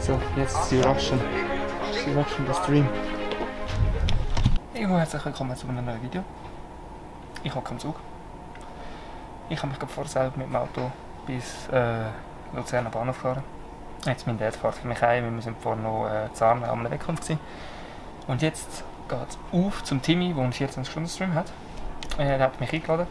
So, jetzt sie rushen den Stream. Herzlich willkommen zu einem neuen Video. Ich hocke am Zug. Ich habe mich gerade vorher mit dem Auto bis Luzerner Bahnhof gefahren. Jetzt mein Dad fährt für mich heim, wir sind vorher noch Zahn am Wegkommen gewesen. Und jetzt geht es auf zum Timmy, der einen 14-Stunden-Stream hat. Er hat mich eingeladen.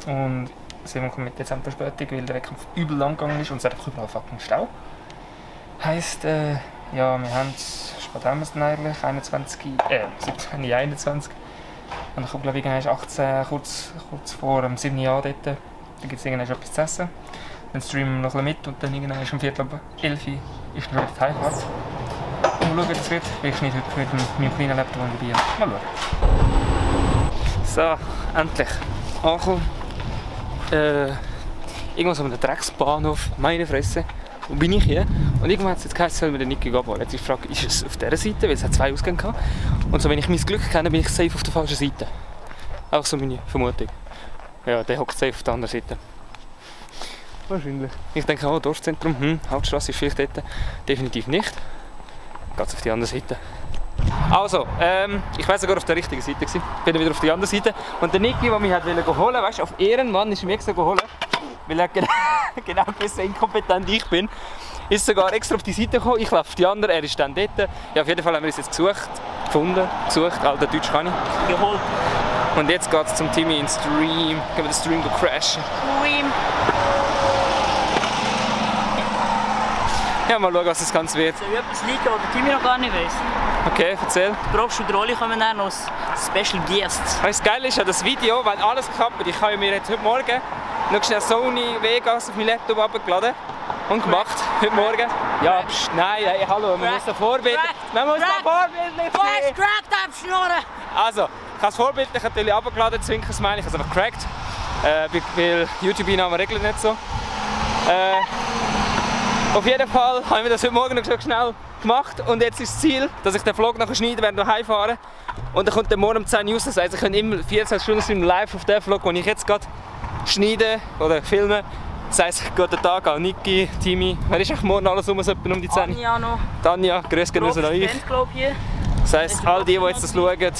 Und Simon kommt mit Dezember-Verspätung, weil der Wettkampf übel lang gegangen ist und es hat einfach überall fucking Stau. Heisst, ja, wir haben spät haben wir es dann eigentlich, 21. Und ich glaube ich, ist 18, kurz vor dem 7. Jahr dort. Da gibt es irgendwann etwas zu essen. Dann streamen wir noch ein bisschen mit und dann irgendwann ist um 10:15 ist dann schon die Heimfahrt. Und mal schauen, wie das wird. Ich schneide heute mit meinem kleinen Laptop und dabei. Mal schauen. So, endlich angekommen. Irgendwo so an einem Drecksbahnhof, meine Fresse. Wo bin ich hier? Und irgendwann hat es jetzt geheißen, sollen wir den Niki abholen. Jetzt ist die Frage, ist es auf dieser Seite, weil es hat 2 Ausgänge gehabt. Und so, wenn ich mein Glück kenne, bin ich safe auf der falschen Seite. Auch so meine Vermutung. Ja, der hockt safe auf der anderen Seite. Wahrscheinlich. Ich denke auch, Dorfzentrum, Hauptstrasse ist vielleicht dort. Definitiv nicht. Geht's auf die andere Seite. Also, ich war sogar auf der richtigen Seite. Ich bin wieder auf der anderen Seite. Und der Niki, der mich holen wollte, weißt du, auf Ehrenmann ist mir extra geholt, weil er genau gewusst, wie inkompetent ich bin, ist sogar extra auf die Seite gekommen. Ich laufe auf die andere, er ist dann dort. Ja, auf jeden Fall haben wir uns jetzt gefunden, alter Deutsch kann ich. Geholt. Und jetzt geht es zum Timmy in den Stream. Gehen wir den Stream crashen. Ja, mal schauen, was das Ganze wird. Soll ich etwas liegen, was der Timmy noch gar nicht weiss? Okay, erzähl. Die Probst und Rolli kommen dann noch als Special Guests. Das Geile ist ja das Video, wenn alles klappt. Ich habe mir jetzt heute Morgen noch schnell Sony Vegas auf meinen Laptop abgeladen und gemacht. Heute Morgen. Ja, nein, hallo, man muss da vorbildlich. Man muss da vorbildlich sein. Cracked abschnurren! Also, ich habe es vorbildlich natürlich abgeladen, Zwinkers meine ich, also einfach cracked. Weil YouTube-Einnahmen regeln nicht so. Auf jeden Fall haben wir das heute Morgen noch so schnell gemacht und jetzt ist das Ziel, dass ich den Vlog nachher schneide, während wir heimfahren. Und dann kommt der morgen um 10 Uhr raus. Das heisst, ich kann immer 24 Stunden live auf den Vlog, den ich jetzt gerade schneide oder filme. Das heisst, guten Tag an Niki, Timmy. Wer ist eigentlich morgen alles um die 10? Tanja noch. Tanja, grüß gehen raus an euch. Das heisst, all die jetzt das schauen,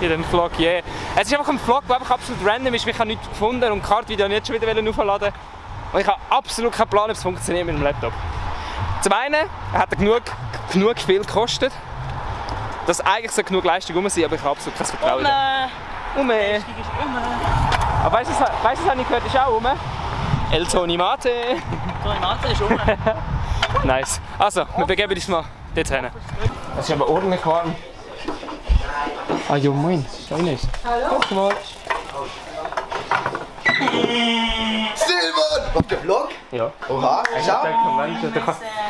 in dem Vlog, yeah. Es ist einfach ein Vlog, der einfach absolut random ist. Ich habe nichts gefunden und die Kartvideo nicht schon wieder aufladen. Und ich habe absolut keinen Plan, ob es funktioniert mit dem Laptop. Zum einen hat er genug viel gekostet, dass eigentlich so genug Leistung rum sein, aber ich habe absolut kein Vertrauen. Aber weißt du, was ich gehört, ist auch rum? El Tony Mate. Tony Mate ist rum. Nice. Also, wir begeben uns mal dort hin. Es ist aber ordentlich warm. Ah ja, moin. Schön. Hallo. Guck mal. Silvan! Auf der Vlog? Ja. Oha, schau!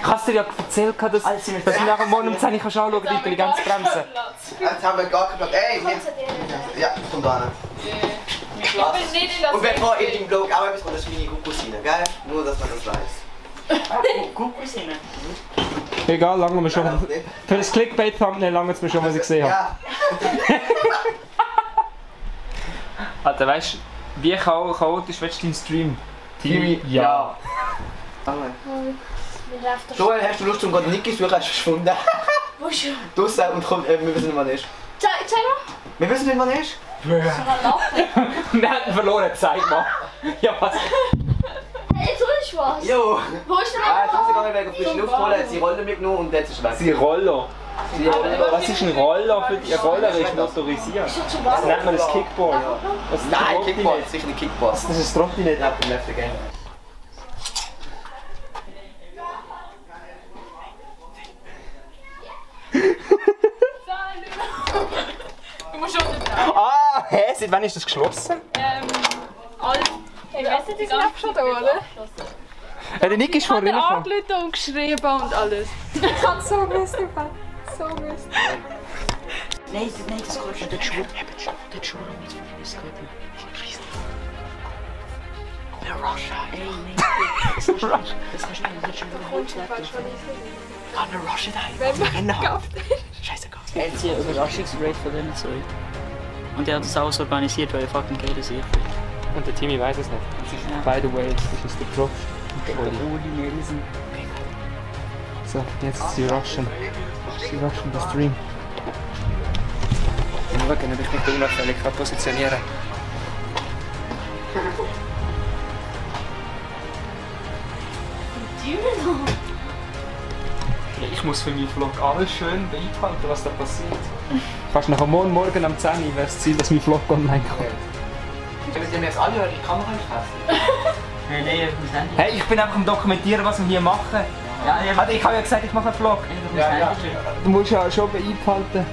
Hast du dir ja erzählt, dass ich nachher morgen um 10 Uhr anschauen kann, die Intelligenzbremse? Jetzt haben wir gar keinen Vlog. Ey, ja, komm da hin. Und wir brauchen in dem Vlog auch etwas von der Mini-Kuckucksine, gell? Nur, dass man das weiß. Kuckucksine? Egal, lange wir schon. Für das Clickbait-Thumbnail lange es mir schon, was ich gesehen habe. Ja. Alter, weißt du, wie chaotisch willst du deinen Stream? Timmy? Ja. Joel, hast du Lust, um gerade Niki zu suchen? Hast du gefunden? Wo schon? Draussen und komm, wir wissen nicht, wann er ist. Zeig mal. Wir wissen nicht, wann er ist. Wir haben verloren, zeig mal. Ja, was? Hey, jetzt ist was. Jo. Wo ist der Jetzt muss ich gar nicht weg auf die Luft holen, hat sie Rolle mitgenommen und jetzt ist weg. Sie Roller. Was ist ein Roller für dich? Ein Roller ist motorisiert. Das nennt man ein Kickboard. Nein, Kickboard, sicher ein Kickboard. Das ist ein Trottinett. Ja, vom Left Again. Du musst schon da. Ah, hä? Seit wann ist das geschlossen? Alles. Hey, weißt du, die sind schon da, oder? Der Niki ist vorhin gekommen. Angerufen und geschrieben und alles. Ich kann so wissen, so wissen. Nein, das geht nicht. Der Schuh. Der Schuh. Das geht nicht. Der Russia. Ey, nein. Das kannst du nicht. Das kannst du schon wieder hochschleppen. Kann der Russia da? Genau. Scheißegal. Er hat hier einen Überraschungsraid von denen Zeug. Und er hat das alles organisiert, weil er fucking geht, dass ich bin. Und der Timmy weiß es nicht. Das ist, by the way, das ist der Prof. Der Uli Nelson. So, So, jetzt sie rushen. Sie rushen den Stream. Und schauen, ob ich mich da unauffällig positionieren kann. Ich muss für meinen Vlog alles schön beibehalten, was da passiert. Fast nach morgen am 10 Uhr wäre das Ziel, dass mein Vlog online kommt. Wenn ihr mir jetzt alle die Kamera fassen. Nein, wir sind Hey, ich bin einfach am Dokumentieren, was wir hier machen. Ja, Also ich habe ja gesagt, ich mache einen Vlog. Du musst ja schon beibehalten.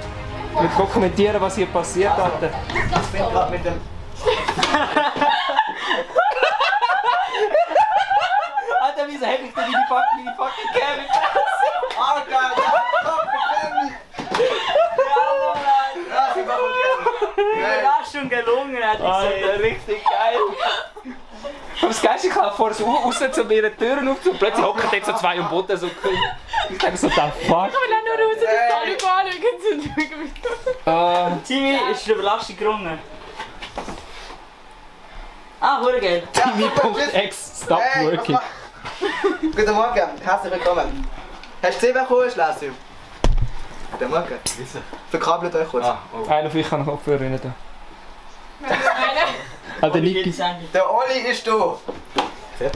Wir dokumentieren, was hier passiert, Alter. Ich bin gerade mit dem... Alter, wieso hätte ich denn die fucking Cam? Alter, komm, ja, sie machen das ist schon gelungen, hätte ich Alter, richtig geil. Aber das Geilste, ich habe vorher so raus zu mir Türen auf und plötzlich hocken dort so zwei am Boden so. Ich denke so, the fuck? Ich will auch nur raus, dass alle anschauen. Timmy ist der Belastung gerungen. Ah, hure geil. Timmy.x, stop working. Guten Morgen, herzlich willkommen. Hast du gesehen, wer gekommen ist, Lassi? Guten Morgen. Verkabelt euch kurz. Einer von euch kann noch Kopfhörer rein tun. Alter, Niki. Der Oli ist da.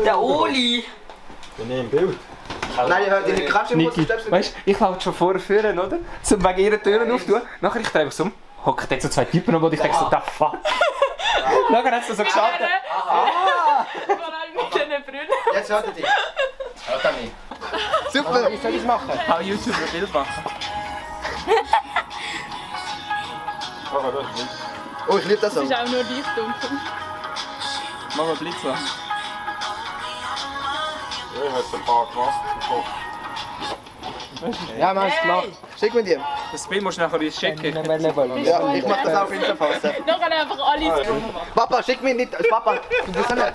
Der Oli! Bin ich im Bild? Nein, ihr hört ihn nicht gerade schon Niki, weißt du, ich laufe schon vorher führen, oder? Zum wegen ihrer Türen aufzutun. Nachher ich drehe mich so um, hocken dort so zwei Typen am Boden, ich denke so, the fuck? Nachher hat es so gestartet. Vor allem mit diesen Brünnen. Jetzt hört ihr dich. Hört er mich. Super. Wie soll ich es machen? Auch YouTube ein Bild machen. Oh, ich liebe das so. Es ist auch nur Lichtdunkel. Mach mal Blitz an. Ich hätte ein paar Quasten gekocht. Ja, Mann, ist klar. Schick mir dir. Das Bild musst du nachher uns schicken. Ja, ich mach das auf Instaposten. Noch einfach alles. Papa, schick mir nicht. Papa, du bist nicht.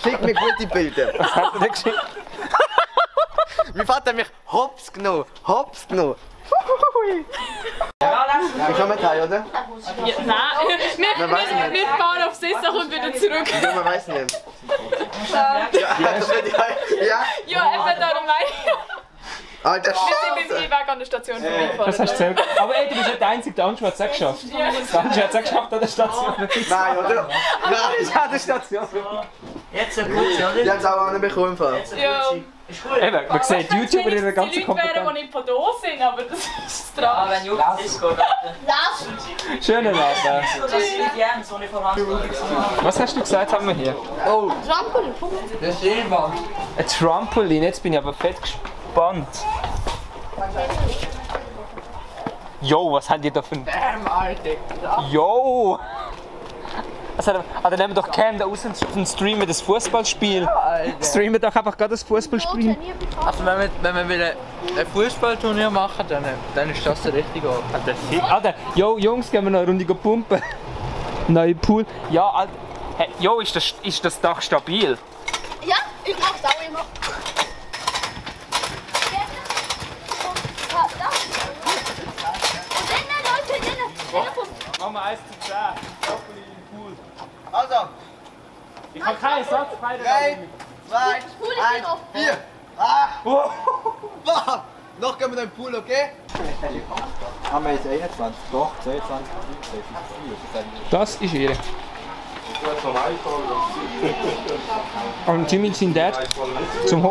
Schick mir gute Bilder. Was hat er denn geschickt? Mein Vater hat mich hops genommen. Hops genommen. Ich komme mit heim, oder? Ja, nein, Man weiß nicht. nicht fahren auf Sessa und wieder zurück. Ja, man weiß nicht. Ja, das wird ja. Ja, eben darum meine ich. Alter, Wir sind im Scheiße. E-Weg an der Station vorbeigefahren. Das hast du erzählt. Aber ey, du bist nicht der Einzige, der Anschluss hat es auch geschafft. Der Anschluss hat es auch geschafft an der Station. Nein, oder? Nein, Ja, der Station. Jetzt ein Putzi, oder? die haben es auch auch nicht bekommen. Jetzt ein Ja. Putzi. Ist gut. Eben, man sieht YouTube in ihrer Die ganzen Leute wären, Kompetenz. die nicht von da sind, aber das ist das Ah, Traum. wenn Jupp Disco, Alter. Schöner Abend. Das sind die Jens, die ich vorangebracht habe. Was hast du gesagt, haben wir hier? Oh, Das ist Schönwand. Ein Trampolin, jetzt bin ich aber fett gespannt. Jo, was habt ihr da für ein... Jo! Also, dann nehmen wir doch Cam da raus und streamen das Fußballspiel. Streamen doch einfach gerade das Fußballspiel. Also wenn wir ein Fußballturnier machen, dann ist das der richtige Ort. Alter, jo, Jungs, gehen wir noch eine Runde pumpen. Neuer Pool. Ja, Alter. Hey, jo, ist das Dach stabil? Ja, ich mach's auch immer. Und dann, Leute, dann kommt. Machen wir 1 zu 10. Trampolin im Pool. also, Ich habe keinen Satz frei. 3, 2, Pool ist 1, offen. 4. Ah! Boah. Noch gehen wir in den Pool, okay? Haben wir jetzt 21? Doch, 22, 23, Das ist ihre. Und Jimmy sein Dad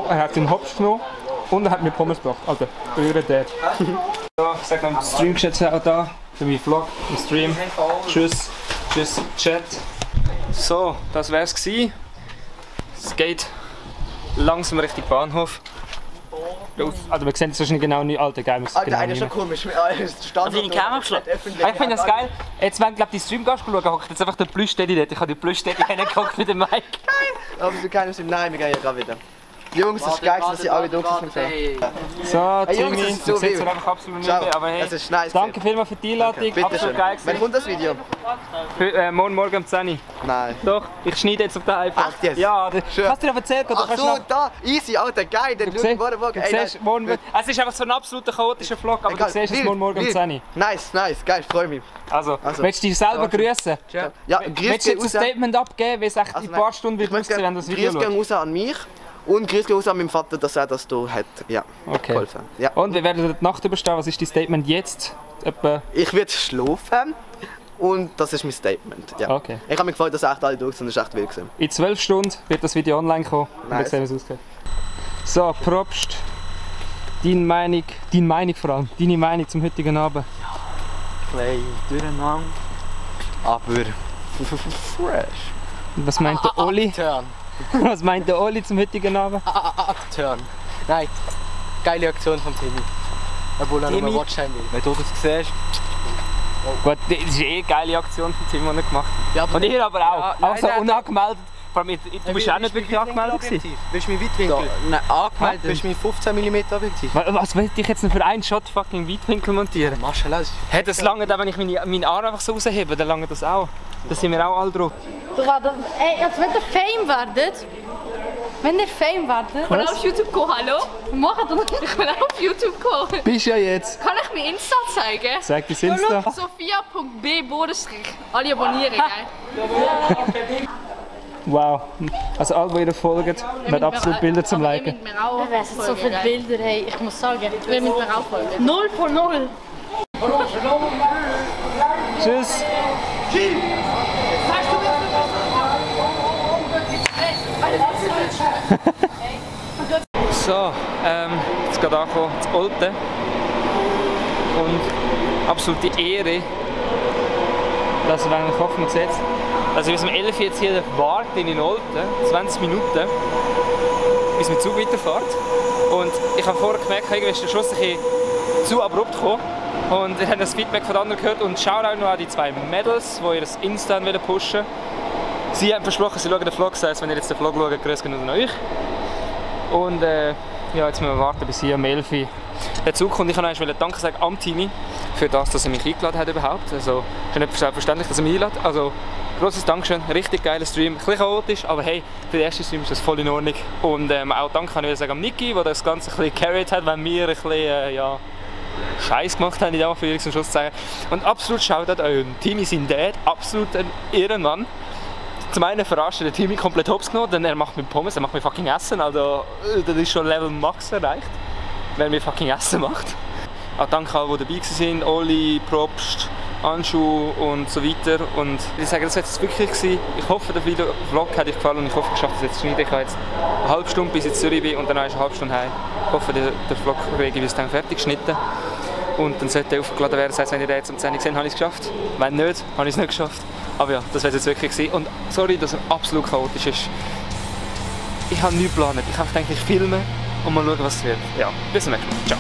er hat den Hops genommen und er hat mir Pommes gebracht. Also, euer Dad. So, ich sag noch, Stream jetzt auch da für meinen Vlog im Stream. Tschüss, tschüss, Chat. So, das wär's gewesen. Es geht langsam Richtung Bahnhof. Also wir sehen jetzt wahrscheinlich genau nicht, Alter, geil. Alter, Genau einer ist schon nicht komisch. Hast du deine Kamera geschlagen? mehr. Ich finde das geil. Jetzt, wenn glaub, die Streamgast schauen, hockt jetzt einfach der Plüsch-Daddy dort. Ich habe die Plüsch-Daddy hingeguckt mit dem Mic. Aber wir keiner sind. Nein, wir gehen ja gerade wieder. Jungs, es ist geil, dass sie alle dunkel sind. So, Hey, Jungs, Timmy, es ist so du siehst wild. einfach absolut nicht Ciao. mehr, aber hey, Es ist nice. danke vielmals für die Einladung, Bitte absolut schön. geil Wann gewesen. kommt das Video? Morgen um 10 Uhr. Nein. Doch, ich schneide jetzt auf den iPad. Echt jetzt? Ja, Schön. hast du dir erzählt? Oder Ach kannst so, noch... da, easy, Alter, geil. Dann Du siehst, ey, siehst morgen, es ist einfach so ein absoluter chaotischer Vlog, aber egal, du siehst es wild, morgen um wild. 10 Uhr. Nice, nice, geil, freue mich. Also, Also. willst du dich selber grüßen? Ja, Willst du jetzt ein Statement abgeben, wie es echt in ein paar Stunden wird aussehen, wenn du das Video Grüß gehen schaust? raus an mich Und grüß aus an meinem Vater, dass er das hier hat geholfen. Ja. Und wir werden die Nacht überstehen. Was ist dein Statement jetzt? Etwa? Ich werde schlafen und das ist mein Statement. Ja. Okay. Ich habe mich gefreut, dass echt alle durch sind, das war echt wild gewesen. In 12 Stunden wird das Video online kommen. Nice. Und wir sehen, wie es aussieht. So, Probst. Deine Meinung vor allem. Deine Meinung zum heutigen Abend. Play durcheinander. Aber fresh. Und was meint der Oli? Turn. Was meint der Oli zum heutigen Abend? Turn. Nein, geile Aktion von Timmy. Obwohl er nur Watchline will. Wenn du das siehst. Gut, das ist eh eine geile Aktion von Tim, die er gemacht hat. Ja, aber und ihr aber auch. Ja, auch nein, so nein, unangemeldet. Vor allem, du bist auch nicht wirklich angemeldet gewesen. Willst du mein Weitwinkel? Nein, angemeldet. Ha? Willst du mein 15 mm Objektiv? Was will ich jetzt noch für einen Shot fucking Weitwinkel montieren? Maschallah. Hey, das lange, wenn ich meinen Arm einfach so raushebe, dann lange das auch. Da sind wir auch alle drauf. Ey, als wenn ihr Fame werdet. Wenn ihr Fame werdet. Was? Auf YouTube kommen, hallo? Mach doch. Ich will auch auf YouTube kommen. Bist ja jetzt. Kann ich mir Insta zeigen? Sag dein Insta. Sophia.b_. Alle abonnieren, gell? Wow. Also alle, die ihr folgt, werden absolut Bilder zum Liken. Es sind so viele Bilder, hey. Ich muss sagen, wir müssen mir auch folgen. 0 von 0. Tschüss. So, jetzt geht angekommen, das Olten. Und absolute Ehre, dass wir eigentlich hoffen und jetzt. Also bis um 11 Uhr jetzt hier warten in Olten, 20 Minuten, bis mit Zug weiterfährt. Und ich habe vorher gemerkt, irgendwie ist der Schuss ein bisschen zu abrupt gekommen. Und ich habe das Feedback von anderen gehört und schaue auch noch an die zwei Mädels, die ihr Insta pushen. Sie haben versprochen, sie schauen den Vlog, das heisst, wenn ihr jetzt den Vlog schaut, grüß Gott an euch. Und ja, jetzt müssen wir warten, bis hier um 11 Uhr der Zug kommt. Ich wollte eigentlich Danke sagen am Timmy für das, dass er mich eingeladen hat überhaupt. Also, es ist nicht selbstverständlich, dass er mich einlädt. Also, grosses Dankeschön, richtig geiler Stream. Ein bisschen chaotisch, aber hey, für den ersten Stream ist das voll in Ordnung. Und auch Danke kann ich sagen an Niki, der das Ganze ein bisschen carried hat, wenn wir ein bisschen, ja, Scheiß gemacht haben, in der Anführungs- und Schlusszeichen. Und absolut Shoutout an Timmy, sein Dad, absolut ein Ehrenmann. Zum einen verarscht der Timmy komplett hops genommen, denn er macht mit Pommes, er macht mir fucking Essen, also das ist schon Level Max erreicht, wenn er mir fucking Essen macht. Auch danke allen, die dabei waren, Oli, Probst, Anschu und so weiter. Und ich sage, das war jetzt wirklich gewesen. Ich hoffe, der Vlog hat euch gefallen und ich hoffe, ich schaffe es jetzt zu schneiden. Ich habe jetzt eine halbe Stunde, bis ich in Zürich bin und dann ist eine halbe Stunde heim. Ich hoffe, der Vlog ist dann fertig geschnitten. Und dann sollte er aufgeladen werden. Das heisst, wenn ihr den jetzt um 10 Uhr seht, habe ich es geschafft. Wenn nicht, habe ich es nicht geschafft. Aber ja, das wäre jetzt wirklich gewesen. Und sorry, dass er absolut chaotisch ist. Ich habe nichts geplant. Ich habe gedacht, ich filme und mal schauen, was es wird. Ja, bis zum nächsten Mal. Ciao.